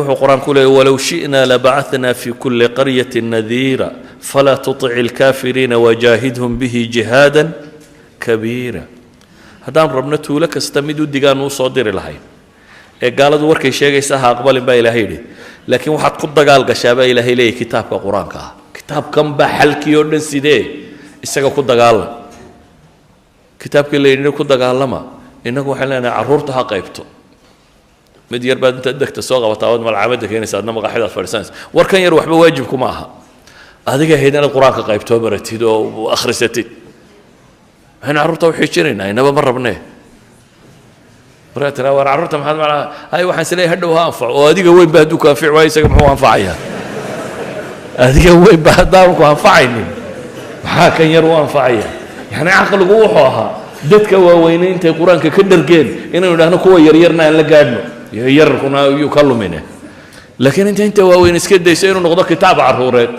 Wuxuu Qur-aanku leeyay: "Walow shi'naa labacathnaa fi kulli qaryatin nadiira falaa tutic ilkaafiriina wajaahidhum bihi jihaadan kabiira." Haddaan rabno, tuulo kasta mid u digaanu usoo diri lahayn. Ee gaaladu warkay sheegaysa ha aqbalin, baa Ilaahay yidhi, laakiin waxaad ku dagaal gashaa, baa Ilaahay leeyahy, kitaabka Qur-aanka ah. Kitaabkan baa xalkii oo dhan sidee, isaga ku dagaalam. Kitaabkii la yidhi ku dagaalama, innagu waxaan leenahay carruurta ha qaybto. Mid yar baad intaad degta soo qabataa waad malcaamadda keenaysa, adna maqaaxidaad fadhiisanaysa. Warkan yar waxba waajibkuma aha. Adiga ahayd inaad Qur-aanka qaybtoo, baratid oo akhrisatid. Maxaynu carruurta u xiijinaynaa? Inaba ma rabnee. Markaa tiraa, "War carruurta maxaad macnaa?" "Hay, waxaan isleeyahay hadhow ha anfaco." Oo adiga weyn ba hadduu ku anfici waayo, isaga muxuu anfacayaa? Adiga weyn ba haddaanu ku anfacaynin, maxaa kan yar u anfacaya? Yani caqligu wuxuu ahaa dadka waaweyne intay Qur-aanka ka dhargeen inaynu idhahno kuwa yaryarna aan la gaadhno, yararkuna yuu ka lumine. Laakiin inta waaweyn iska dayso inuu noqdo kitaab carruureed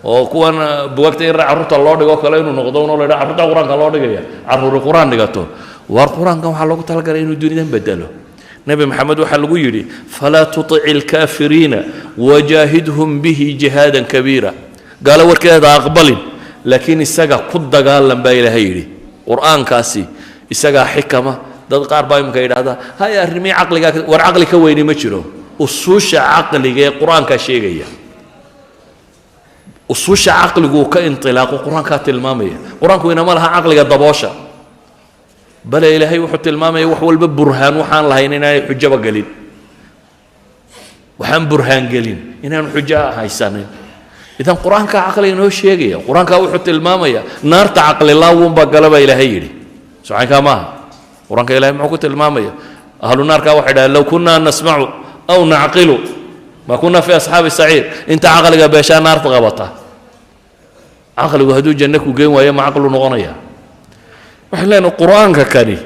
oo kuwan bugaagta yarra carruurta loo dhigo kale inuu noqdo, unoo la idhaha carruurta Qur-aanka loo dhigaya, carruuri Qur-aan dhigato. Waar Qur-aankan waxaa loogu talagalay inuu dunidan bedelo. Nebi Maxamed waxaa lagu yidhi: "Falaa tutic ilkaafiriina wajaahidhum bihi jihaadan kabiira." Gaalo warkeeda aqbalin, laakiin isaga ku dagaalan, baa Ilaahay yidhi. Qur-aankaasi isagaa xikama. Dad qaar baa imika yidhahda, "Hay, arrimihii caqligaa." War caqli ka weyni ma jiro. Usuusha caqliga ee Qur-aankaa sheegaya, usuusha caqligu ka intilaaqo, Qur-aankaa tilmaamaya. Qur-aanku inama laha caqliga daboosha, bale Ilaahay wuxuu tilmaamaya wax walba burhaan waxaan lahayn inaanay xujaba gelin, waxaan burhaan gelin inaanu xujo haysanin. Idan Qur-aankaa caqliga inoo sheegaya. Qur-aankaa wuxuu tilmaamaya naarta caqli laawunbaa gala, baa Ilaahay yidhi. Socaynkaa maaha? Qur-aanka Ilahay muxuu ku tilmaamaya? Ahlu naarkaa waxay dhahaan: "Low kunnaa nasmacu aw nacqilu maa kunnaa fi asxaabi saciir." Inta caqliga beeshaa naarta qabata. Caqligu hadduu janno ku geen waayo, ma caqlu noqonaya? Waxaan leenahay Qur-aanka kani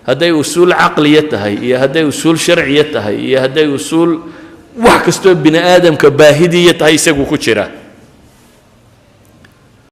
hadday usuul caqliya tahay iyo hadday usuul sharciya tahay iyo hadday usuul wax kastoo bini aadamka baahidiiya tahay, isagu ku jira.